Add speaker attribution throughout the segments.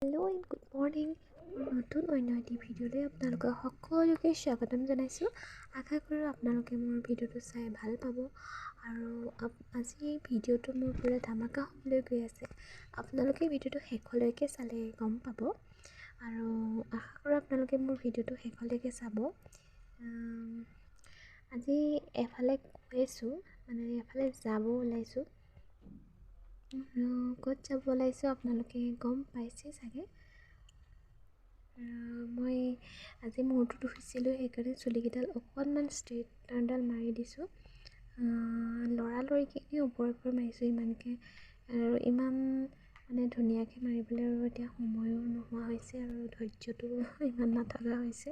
Speaker 1: Hello' and good morning. নতুন অন্য এটি ভিডিঅ'লৈ আপোনালোকক সকলোকে স্বাগতম জনাইছোঁ। আশা কৰোঁ আপোনালোকে মোৰ ভিডিঅ'টো চাই ভাল পাব। আৰু আজি ভিডিঅ'টো মোৰ পূৰা ধামাকা হ'বলৈ গৈ আছে। আপোনালোকে ভিডিঅ'টো শেষলৈকে চালে গম পাব। আৰু আশা কৰোঁ আপোনালোকে মোৰ ভিডিঅ'টো শেষলৈকে চাব। আজি এফালে গৈছোঁ, মানে এফালে যাব ওলাইছোঁ। আৰু ক'ত যাব ওলাইছোঁ আপোনালোকে গম পাইছে চাগে। মই আজি মূৰটো ধুইছিলোঁ, সেইকাৰণে চুলিকেইডাল অকণমান ষ্ট্ৰেইটনাৰডাল মাৰি দিছোঁ। লৰালৰিকৈ এনেই ওপৰে ওপৰে মাৰিছোঁ ইমানকৈ, আৰু ইমান মানে ধুনীয়াকৈ মাৰিবলৈ আৰু এতিয়া সময়ো নোহোৱা হৈছে আৰু ধৈৰ্যটো ইমান নথকা হৈছে।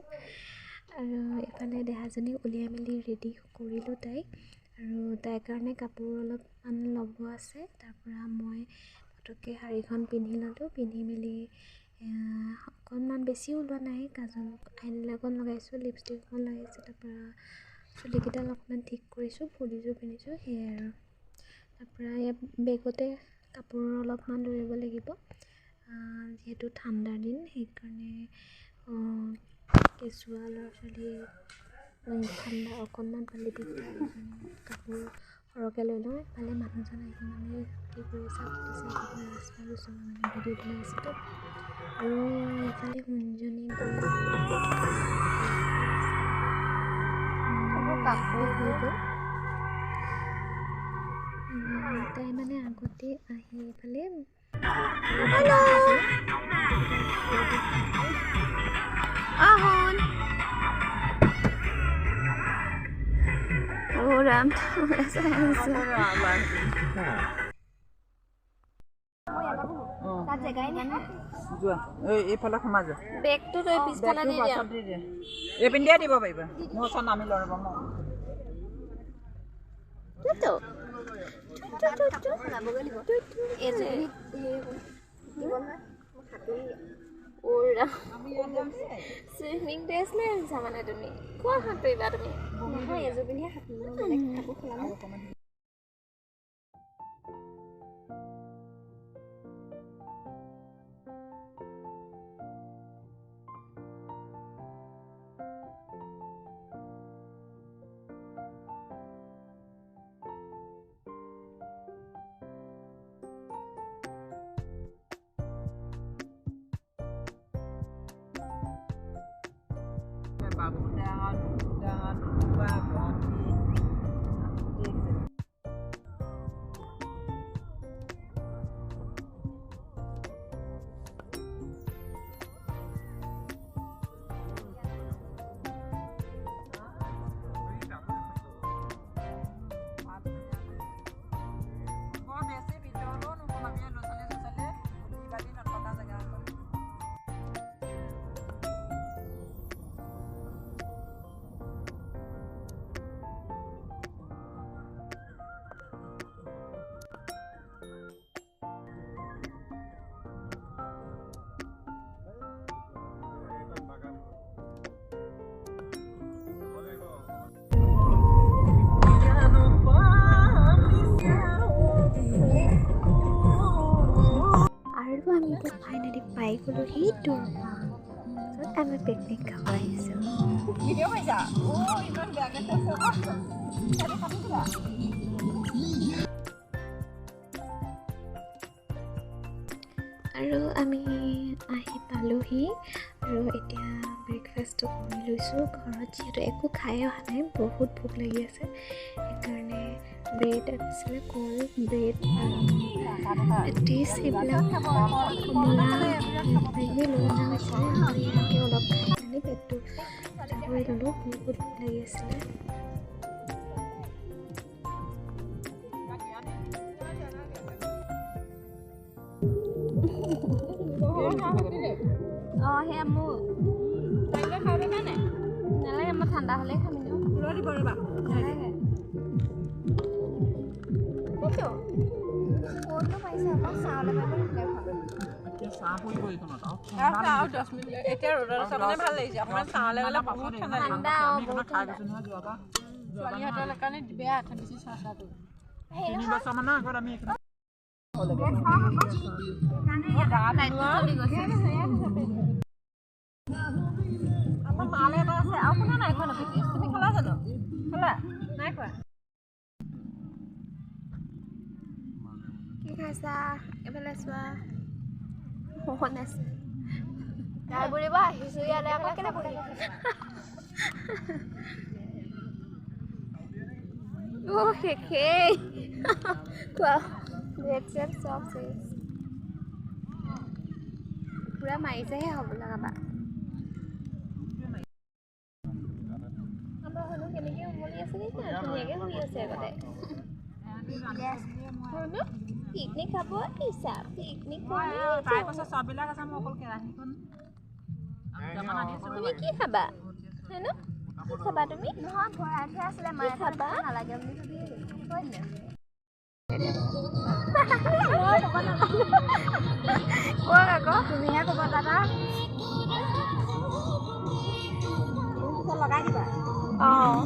Speaker 1: আৰু এইফালে দেহাজনীক উলিয়াই মেলি ৰেডি কৰিলোঁ তাইক, আৰু তাইৰ কাৰণে কাপোৰ অলপমান ল'ব আছে। তাৰপৰা মই পটককৈ শাৰীখন পিন্ধি ল'লোঁ। পিন্ধি মেলি অকণমান বেছি ওলোৱা নাই, কাজল আইলাইনাৰ অকণ লগাইছোঁ, লিপষ্টিক অকণ লগাইছোঁ, তাৰপৰা চুলিকেইডাল অকণমান ঠিক কৰিছোঁ, ফুলিযোৰ পিন্ধিছোঁ, সেয়াই আৰু। তাৰপৰা ইয়াত বেগতে কাপোৰ অলপমান লৈ ল'ব লাগিব, যিহেতু ঠাণ্ডাৰ দিন, সেইকাৰণে কেঁচুৱা ল'ৰা ছোৱালী ঠাণ্ডা অকণমান পালে দিগদাৰ, সেইকাৰণে কাপোৰ সৰহকৈ লৈ লওঁ। ইফালে মানুহজন আহি মানে কি কৰিছা সুধিছে, ৰাস্তা গৈছোঁ মানে ভিডিঅ' বনাই আছিলোঁ। আৰু এইফালে সোণজনী হৈ গ'ল। তাই মানে আগতে আহি এইফালে
Speaker 2: ৰাম
Speaker 3: যোৱা, এইফালে সোমাই যোৱা।
Speaker 2: বেগটো তই পিছফালে দি দিয়া।
Speaker 3: এইপিনে দিব পাৰিবা, মোৰ ওচৰত নামি লওঁ ৰ'বা। মই
Speaker 2: চুইমিং ড্ৰেছ লৈ আনিছা মানে তুমি? কোৱা সাঁতুৰিবা তুমি?
Speaker 1: নহয়, এযোৰ পিন্ধিয়ে সাঁতুৰিম, কাপোৰ সলাম।
Speaker 3: বাবু দাহঁত, বুবু দাহঁত, বুবা, ভণ্টি, গোটেইকেইজনী। বৰ বেছি ভিতৰলৈও নোসোমাবি, ল'ৰা ছোৱালী চোৱালী ধূলি বালি নথকা জেগা অকণ।
Speaker 1: আৰু আমি এতিয়া ফাইনেলি পাই গ'লোহি দুৰপাং, য'ত আমি পিকনিক খাব আহিছোঁ।
Speaker 3: ভিডিঅ' কৰিছা? অ' ইমান বেয়াকৈ কৈছে।
Speaker 1: আৰু আমি আহি পালোহি, আৰু এতিয়া ব্ৰেকফাষ্টটো কৰি লৈছোঁ। ঘৰত যিহেতু একো খাই অহা নাই, বহুত ভোক লাগি আছে, সেইকাৰণে ব্ৰেড আনিছিলে, কল, ব্ৰেড আৰু পেটিছ, এইবিলাক কমলা কিবাকিবি লৈ অনা হৈছিলে। আৰু ইয়াকে অলপ খাই পেলানি পেটটো কৰি ল'লোঁ, বহুত ভোক লাগি আছিলে।
Speaker 2: অঁ, সেয়া মোৰ নালাগে, মই ঠাণ্ডা হ'লেই খাম এনেও।
Speaker 3: দিব ৰ'বা।
Speaker 2: নালাগে।
Speaker 1: ক'তনো পাইছে আকৌ চাউলে পাৰিব।
Speaker 3: এতিয়া চাহ পৰিব এইখনত আৰু।
Speaker 4: আৰু 10 মিনিট। এতিয়া ৰ'দত আছে কাৰণে ভাল লাগিছে, অকণমান ছাঁলৈ গ'লে বহুত ঠাণ্ডা লাগিব।
Speaker 2: ঠাণ্ডা, অঁ, বহুত
Speaker 3: খাই
Speaker 2: ঠাণ্ডা।
Speaker 3: গৈছোঁ নহয় যোৱাবাৰ।
Speaker 4: ছোৱালীহঁতৰ কাৰণে বেয়া বেছি চাহ চাহটো।
Speaker 3: 3 বছৰমানৰ আগত আমি এইখনত
Speaker 4: গা
Speaker 2: লাইটটো জ্বলি গৈছে।
Speaker 4: নাই খোৱা।
Speaker 2: কি খাইছা? এইফালে চোৱা, মোহন আছে।
Speaker 5: গাই বুলিব আহিছো ইয়ালৈ আকৌ কেলে বহি।
Speaker 2: অ' শেষেই খোৱা, ব্ৰেড চেড চব শেষ। পূৰা মাৰিছেহে হ'বলা কাৰোবাক। আমাৰ শুনো কেনেকৈ উমলি আছে দেখিছা, ধুনীয়াকৈ শুই আছে আগতে। শুনো পিকনিক খাব আহিছা, পিকনিক
Speaker 3: মই
Speaker 2: খাব।
Speaker 3: তাই কৈছে চববিলাক আছে, মই অকল কেৰাহীখন দুটামান আনিছো।
Speaker 2: তুমি কি খাবা হেনো? কি খাবা তুমি?
Speaker 5: নহয়, ভৰাই থোৱা আছিলে,
Speaker 2: কি
Speaker 5: মায়ে
Speaker 2: খাবা?
Speaker 5: নালাগে বুলি ভাবি থৈ দিলে।
Speaker 2: কওক আকৌ।
Speaker 3: তুমিহে ক'ব দাদা, পিছত লগাই দিবা।
Speaker 2: অঁ,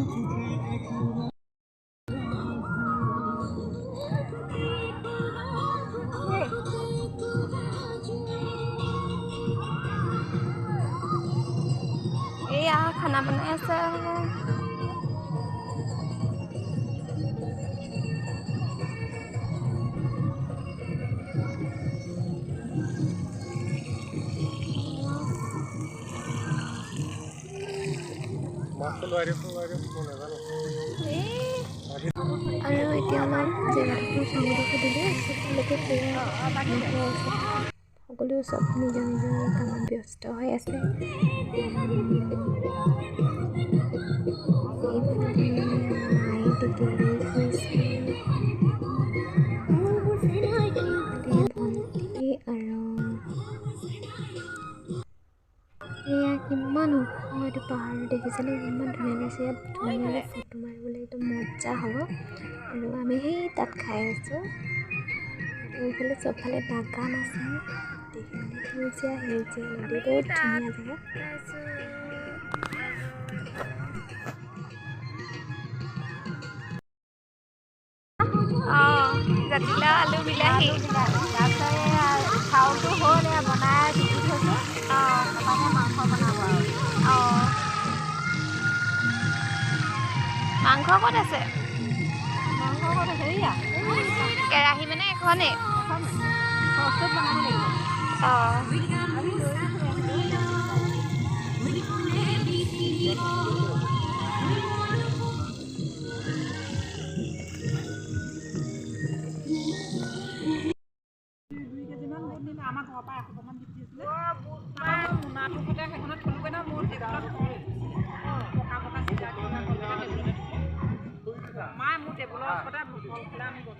Speaker 2: এইয়া খানা বনাই আছে।
Speaker 1: আৰু এতিয়া অলপ জেগাটোৰ চাবলৈ সুধিলোঁ, তাৰপিছত তেওঁলোকে পুৰা সকলো চব নিজৰ নিজৰ কামত ব্যস্ত হৈ আছে। এইফালে মায়ে টেকেলি ফুৰিছে, এইফালে ভণ্টি। আৰু এয়া কিমান ওখ এইটো পাহাৰ দেখিছেনে? কিমান ধুনীয়া লাগিছে। ইয়াত ধুনীয়াকৈ ফটো মাৰিবলৈ একদম মজা হ'ব। আৰু আমি সেই তাত খাই আছোঁ। এইফালে চবফালে বাগান আছে, গোটেইখিনি সেউজীয়া সেউজীয়া, নদী, বহুত ধুনীয়া জেগা।
Speaker 2: অঁ, জাতিলাও, আলু, বিলাহী।
Speaker 3: তাৰপিছত এইয়া চাউলটো হ'ল, এয়া বনাই টুকি থৈছোঁ।
Speaker 2: অঁ।
Speaker 3: তাৰপৰা মাংস বনাব আৰু।
Speaker 2: অঁ, মাংস ক'ত আছে?
Speaker 3: মাংস ক'ত আছে? এইয়া।
Speaker 2: কেৰাহী মানে এখনেই?
Speaker 3: এখন সচত বনাব লাগিব।
Speaker 2: অঁ।
Speaker 3: আমি লৈ 2 কেজিমান বুট নিলে, আমাৰ ঘৰৰ পৰা এসোপামান দি পঠিয়াইছিলে। মই মোনাটোৰ সৈতে সেইখনত থলোগৈ নহয়, মোৰ টেবুলত কল পকা পকা চিগা কিবা কলকেইটা টেবুলতে থলো। মায়ে মোৰ টেবুলৰ ওচৰতে কল খোলা আমি গ'লো।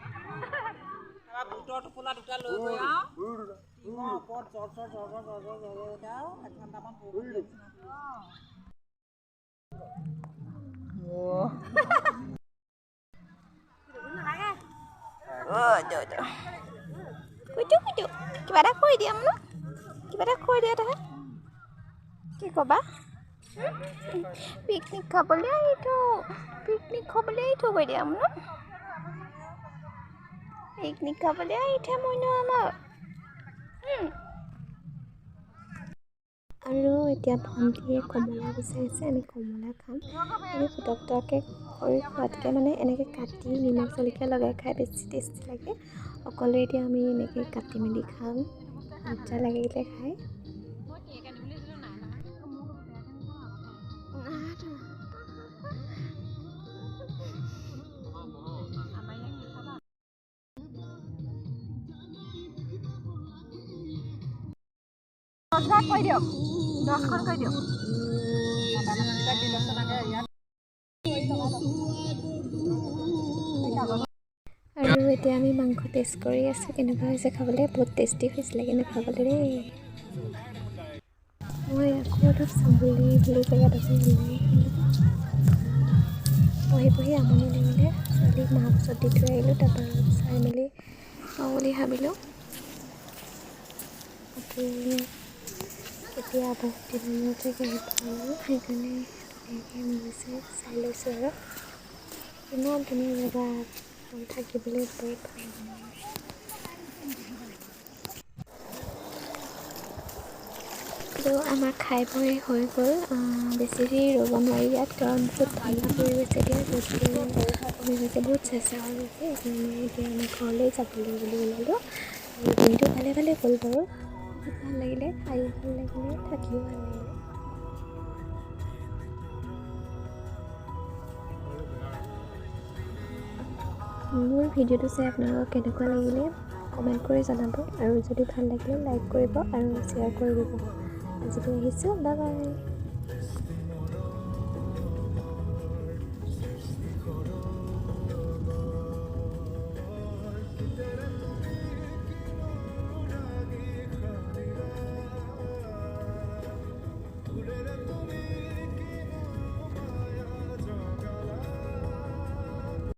Speaker 3: তাৰপৰা বুটৰ টোপোলা দুটা লৈ গৈ আৰু টিঙৰ ওপৰত জৰ জৰ জৰ জৰ জৰ জৰ জৰ জৰ আৰু এঘণ্টামান বৰষুণ দিয়া নিচিনা।
Speaker 2: কুইটু কুইটু, কিবা এটা কৈ দিয়া মোনো, কিবা এটা কৈ দিয়া। তাহে কি ক'বা? পিকনিক খাবলৈ আহিছোঁ, পিকনিক খাবলৈ আহিছোঁ কৈ দিয়া মোনো। পিকনিক খাবলৈ আহিছে মইনো আমাৰ।
Speaker 1: আৰু এতিয়া ভণ্টিয়ে কমলা বিচাৰিছে, আমি কমলা খাম। আমি ফুটা ফুটাকৈ কৰি খোৱাতকৈ মানে এনেকৈ কাটি নিমখ জলকীয়া লগাই খাই বেছি টেষ্টি লাগে। অকলে এতিয়া আমি এনেকৈ কাটি মেলি খাম, মজা লাগিলে খাই।
Speaker 3: 10 ভাগ কৰি দিয়ক, 10খন কৰি দিয়ক। ইয়াত
Speaker 1: আৰু এতিয়া আমি মাংস টেষ্ট কৰি আছোঁ, কেনেকুৱা হৈছে খাবলৈ। বহুত টেষ্টি হৈছিলে কিন্তু খাবলৈ দেই। মই আকৌ অলপ চামগুৰি বুলি জেগাত এখন ওলাই আহিলোঁ। বহি বহি আমনি লাগিলে, ছোৱালীক মাৰ ওচৰত দি থৈ আহিলোঁ। তাৰপৰা অলপ চাই মেলি লওঁ বুলি ভাবিলোঁ। আকৌ এতিয়া বহুত দিনৰ মূৰত চাগে আহিব পাৰিলোঁ, সেইকাৰণে ধুনীয়াকৈ মন চাই লৈছোঁ। আৰু ইমান ধুনীয়া জেগা, একদম থাকিবলৈ বহুত ভাল। তো আমাৰ খাই বৈ হৈ গ'ল। বেছি দেৰি ৰ'ব নোৱাৰি ইয়াত, কাৰণ বহুত ঠাণ্ডা পৰি গৈছে এতিয়া, ৰ'দটো কমি গৈছে, বহুত চেঁচা হৈ গৈছে। সেইকাৰণে এতিয়া আমি ঘৰলৈ যাবলৈ বুলি ওলালোঁ। আৰু দিনটো ভালে ভালে গ'ল বাৰু, বহুত ভাল লাগিলে, খায়ো ভাল লাগিলে, থাকিও ভাল লাগিলে। মোৰ ভিডিঅ'টো চাই আপোনালোকক কেনেকুৱা লাগিলে কমেণ্ট কৰি জনাব, আৰু যদি ভাল লাগিলে লাইক কৰিব আৰু শ্বেয়াৰ কৰি দিব। আজিলৈ আহিছোঁ, বাই বাই।